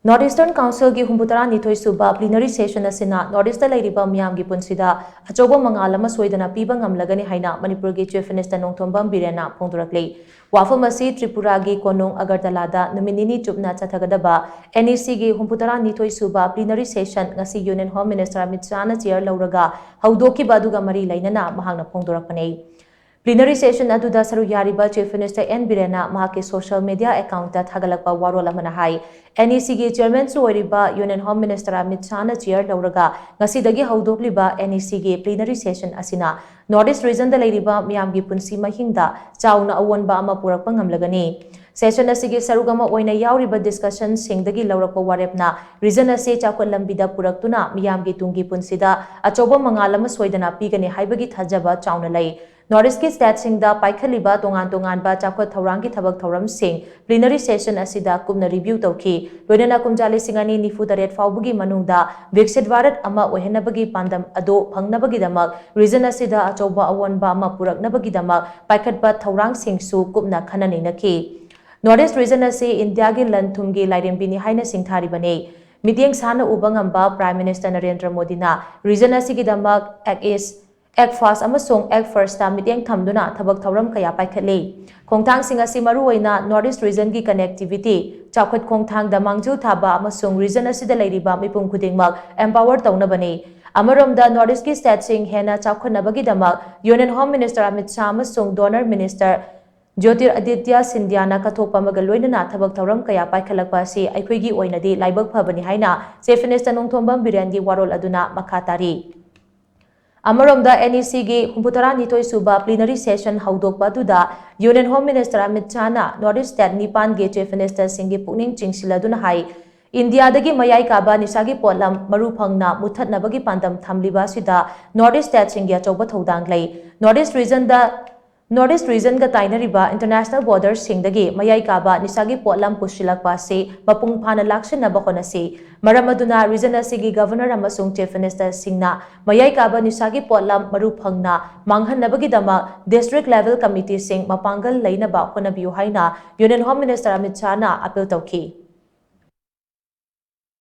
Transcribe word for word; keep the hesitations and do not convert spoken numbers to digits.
North Eastern Councilꯒꯤ ꯍꯨꯝꯐꯨꯇꯔꯥꯅꯤꯊꯣꯏ ꯁꯨꯕ plenary session ꯑꯁꯤꯅ North Eastꯇ ꯂꯩꯔꯤꯕ ꯃꯤꯌꯥꯝꯒꯤ ꯄꯨꯟꯁꯤꯗ ꯑꯆꯧꯕ ꯃꯉꯥꯜ ꯑꯃ ꯁꯣꯏꯗꯅ ꯄꯤꯕ ꯉꯝꯂꯒꯅꯤ ꯍꯥꯏꯅ ꯃꯅꯤꯄꯨꯔꯒꯤ Chief Minister ꯅꯣꯡꯊꯣꯝꯕꯝ ꯕꯤꯔꯦꯟꯅ ꯐꯣꯡꯗꯣꯔꯛꯂꯤ꯫ ꯋꯥꯐꯝ ꯑꯁꯤ ꯇ꯭ꯔꯤꯄꯨꯔꯥꯒꯤ ꯀꯣꯅꯨꯡ ꯑꯒꯔꯇꯂꯥꯗ ꯅꯨꯃꯤꯠ ꯅꯤꯅꯤ ꯆꯨꯞꯅ ꯆꯠꯊꯒꯗꯕ NECꯒꯤ ꯍꯨꯝꯐꯨꯇꯔꯥꯅꯤꯊꯣꯏ ꯁꯨꯕ plenary session ꯉꯁꯤ Union Home Minister Amit ꯁꯥꯍꯅ chair ꯂꯧꯔꯒ ꯍꯧꯗꯣꯛꯈꯤꯕ ꯑꯗꯨꯒ ꯃꯔꯤ ꯂꯩꯅꯅ ꯃꯍꯥꯛꯅ ꯐꯣꯡꯗꯣꯔꯛꯄꯅꯤ꯫ Plenary session ꯑꯗꯨꯗ ꯁꯔꯨꯛ ꯌꯥꯔꯤꯕ Chief Minister ꯑꯦꯟ ꯕꯤꯔꯦꯟꯅ ꯃꯍꯥꯛꯀꯤ social media accountꯇ ꯊꯥꯒꯠꯂꯛꯄ ꯋꯥꯔꯣꯜ ꯑꯃꯅ ꯍꯥꯏ, NECꯒꯤ chairmanꯁꯨ ꯑꯣꯏꯔꯤꯕ Union Home Minister Amit ꯁꯥꯍꯅ chair ꯂꯧꯔꯒ ꯉꯁꯤꯗꯒꯤ ꯍꯧꯗꯣꯛꯂꯤꯕ NECꯒꯤ plenary session ꯑꯁꯤꯅ North East regionꯗ ꯂꯩꯔꯤꯕ ꯃꯤꯌꯥꯝꯒꯤ ꯄꯨꯟꯁꯤ ꯃꯍꯤꯡꯗ ꯆꯥꯎꯅ ꯑꯑꯣꯟꯕ ꯑꯃ ꯄꯨꯔꯛꯄ ꯉꯝꯂꯒꯅꯤ꯫ Session ꯑꯁꯤꯒꯤ ꯁꯔꯨꯛ ꯑꯃ ꯑꯣꯏꯅ ꯌꯥꯎꯔꯤꯕ discussionꯁꯤꯡꯗꯒꯤ ꯂꯧꯔꯛꯄ ꯋꯥꯔꯦꯞꯅ region ꯑꯁꯤ ꯆꯥꯎꯈꯠ ꯂꯝꯕꯤꯗ ꯄꯨꯔꯛꯇꯨꯅ ꯃꯤꯌꯥꯝꯒꯤ ꯇꯨꯡꯒꯤ ꯄꯨꯟꯁꯤꯗ ꯑꯆꯧꯕ ꯃꯉꯥꯜ ꯑꯃ ꯁꯣꯏꯗꯅ ꯄꯤꯒꯅꯤ ꯍꯥꯏꯕꯒꯤ ꯊꯥꯖꯕ ꯆꯥꯎꯅ ꯂꯩ꯫ North Eastꯀꯤ stateꯁꯤꯡꯗ ꯄꯥꯏꯈꯠꯂꯤꯕ ꯇꯣꯉꯥꯟ ꯇꯣꯉꯥꯟꯕ ꯆꯥꯎꯈꯠ ꯊꯧꯔꯥꯡꯒꯤ ꯊꯕꯛ ꯊꯧꯔꯝꯁꯤꯡ plenary session ꯑꯁꯤꯗ ꯀꯨꯞꯅ review ꯇꯧꯈꯤ꯫ ꯂꯣꯏꯅꯅ ꯀꯨꯝꯖꯥ ꯂꯤꯁꯤꯡ ꯑꯅꯤ ꯅꯤꯐꯨ ꯇꯔꯦꯠ ꯐꯥꯎꯕꯒꯤ ꯃꯅꯨꯡꯗ ꯕꯤꯛꯁꯤꯠ ꯚꯥꯔꯠ ꯑꯃ ꯑꯣꯏꯍꯟꯅꯕꯒꯤ ꯄꯥꯟꯗꯝ ꯑꯗꯨ ꯐꯪꯅꯕꯒꯤꯗꯃꯛ region ꯑꯁꯤꯗ ꯑꯆꯧꯕ ꯑꯑꯣꯟꯕ ꯑꯃ ꯄꯨꯔꯛꯅꯕꯒꯤꯗꯃꯛ ꯄꯥꯏꯈꯠꯄ ꯊꯧꯔꯥꯡꯁꯤꯡꯁꯨ ꯀꯨꯞꯅ ꯈꯟꯅ ꯅꯩꯅꯈꯤ꯫ North East region ꯑꯁꯤ ꯏꯟꯗꯤꯌꯥꯒꯤ ꯂꯟ ꯊꯨꯝꯒꯤ ꯂꯥꯏꯔꯦꯝꯕꯤꯅꯤ ꯍꯥꯏꯅ ꯁꯤꯡꯊꯥꯔꯤꯕꯅꯤ꯫ ꯃꯤꯠꯌꯦꯡ ꯁꯥꯟꯅ ꯎꯕ ꯉꯝꯕ Prime Minister ꯅꯔꯦꯟꯗ꯭ꯔ ꯃꯣꯗꯤꯅ region ꯑꯁꯤꯒꯤꯗꯃꯛ Act East, Act Fast ꯑꯃꯁꯨꯡ Act Firstꯇ ꯃꯤꯠꯌꯦꯡ ꯊꯝꯗꯨꯅ ꯊꯕꯛ ꯊꯧꯔꯝ ꯀꯌꯥ ꯄꯥꯏꯈꯠꯂꯤ꯫ ꯈꯣꯡꯊꯥꯡꯁꯤꯡ ꯑꯁꯤ ꯃꯔꯨꯑꯣꯏꯅ North East regionꯒꯤ connectivity, ꯆꯥꯎꯈꯠ ꯈꯣꯡꯊꯥꯡꯗ ꯃꯥꯡꯖꯤꯜ ꯊꯥꯕ ꯑꯃꯁꯨꯡ region ꯑꯁꯤꯗ ꯂꯩꯔꯤꯕ ꯃꯤꯄꯨꯝ ꯈꯨꯗꯤꯡꯃꯛ empower ꯇꯧꯅꯕꯅꯤ꯫ ꯑꯃꯔꯣꯝꯗ North Eastꯀꯤ stateꯁꯤꯡ ꯍꯦꯟꯅ ꯆꯥꯎꯈꯠꯅꯕꯒꯤꯗꯃꯛ Union Home Minister Amit Shah ꯑꯃꯁꯨꯡ DoNER Minister ꯖ꯭ꯌꯣꯇꯤꯔꯥꯗꯤꯇ꯭ꯌ ꯁꯤꯟꯙ꯭ꯌꯥꯅ ꯀꯠꯊꯣꯛꯄ ꯑꯃꯒ ꯂꯣꯏꯅꯅ ꯊꯕꯛ ꯊꯧꯔꯝ ꯀꯌꯥ ꯄꯥꯏꯈꯠꯂꯛꯄ ꯑꯁꯤ ꯑꯩꯈꯣꯏꯒꯤ ꯑꯣꯏꯅꯗꯤ ꯂꯥꯏꯕꯛ ꯐꯕꯅꯤ ꯍꯥꯏꯅ Chief Minister ꯅꯣꯡꯊꯣꯝꯕꯝ ꯕꯤꯔꯦꯟꯒꯤ ꯋꯥꯔꯣꯜ ꯑꯗꯨꯅ ꯃꯈꯥ ꯇꯥꯔꯤ꯫ ꯑꯃꯔꯣꯝꯗ NECꯒꯤ ꯍꯨꯝꯐꯨꯇꯔꯥꯅꯤꯊꯣꯏ ꯁꯨꯕ plenary session ꯍꯧꯗꯣꯛꯄ ꯑꯗꯨꯗ Union Home Minister Amit ꯁꯥꯍꯅ North East state ꯅꯤꯄꯥꯟꯒꯤ Chief Ministerꯁꯤꯡꯒꯤ ꯄꯨꯛꯅꯤꯡ ꯆꯤꯡꯁꯤꯜꯂꯗꯨꯅ ꯍꯥꯏ, ꯏꯟꯗꯤꯌꯥꯗꯒꯤ ꯃꯌꯥꯏ ꯀꯥꯕ ꯅꯤꯁꯥꯒꯤ ꯄꯣꯠꯂꯝ ꯃꯔꯨ ꯐꯪꯅ ꯃꯨꯠꯊꯠꯅꯕꯒꯤ ꯄꯥꯟꯗꯝ ꯊꯝꯂꯤꯕ ꯑꯁꯤꯗ North East stateꯁꯤꯡꯒꯤ ꯑꯆꯧꯕ ꯊꯧꯗꯥꯡ ꯂꯩ꯫ North East regionꯗ North East regionꯒ ꯇꯥꯏꯅꯔꯤꯕ international borderꯁꯤꯡꯗꯒꯤ ꯃꯌꯥꯏ ꯀꯥꯕ ꯅꯤꯁꯥꯒꯤ ꯄꯣꯠꯂꯝ ꯄꯨꯁꯤꯜꯂꯛꯄ ꯑꯁꯤ ꯃꯄꯨꯡ ꯐꯥꯅ ꯂꯥꯛꯁꯤꯟꯅꯕ ꯍꯣꯠꯅꯁꯤ꯫ ꯃꯔꯝ ꯑꯗꯨꯅ region ꯑꯁꯤꯒꯤ Governor ꯑꯃꯁꯨꯡ Chief Ministerꯁꯤꯡꯅ ꯃꯌꯥꯏ ꯀꯥꯕ ꯅꯤꯁꯥꯒꯤ ꯄꯣꯠꯂꯝ ꯃꯔꯨ ꯐꯪꯅ ꯃꯥꯡꯍꯟꯅꯕꯒꯤꯗꯃꯛ district level committeeꯁꯤꯡ ꯃꯄꯥꯡꯒꯜ ꯂꯩꯅꯕ ꯍꯣꯠꯅꯕꯤꯌꯨ ꯍꯥꯏꯅ Union Home Minister Amit ꯁꯥꯍꯅ appeal ꯇꯧꯈꯤ꯫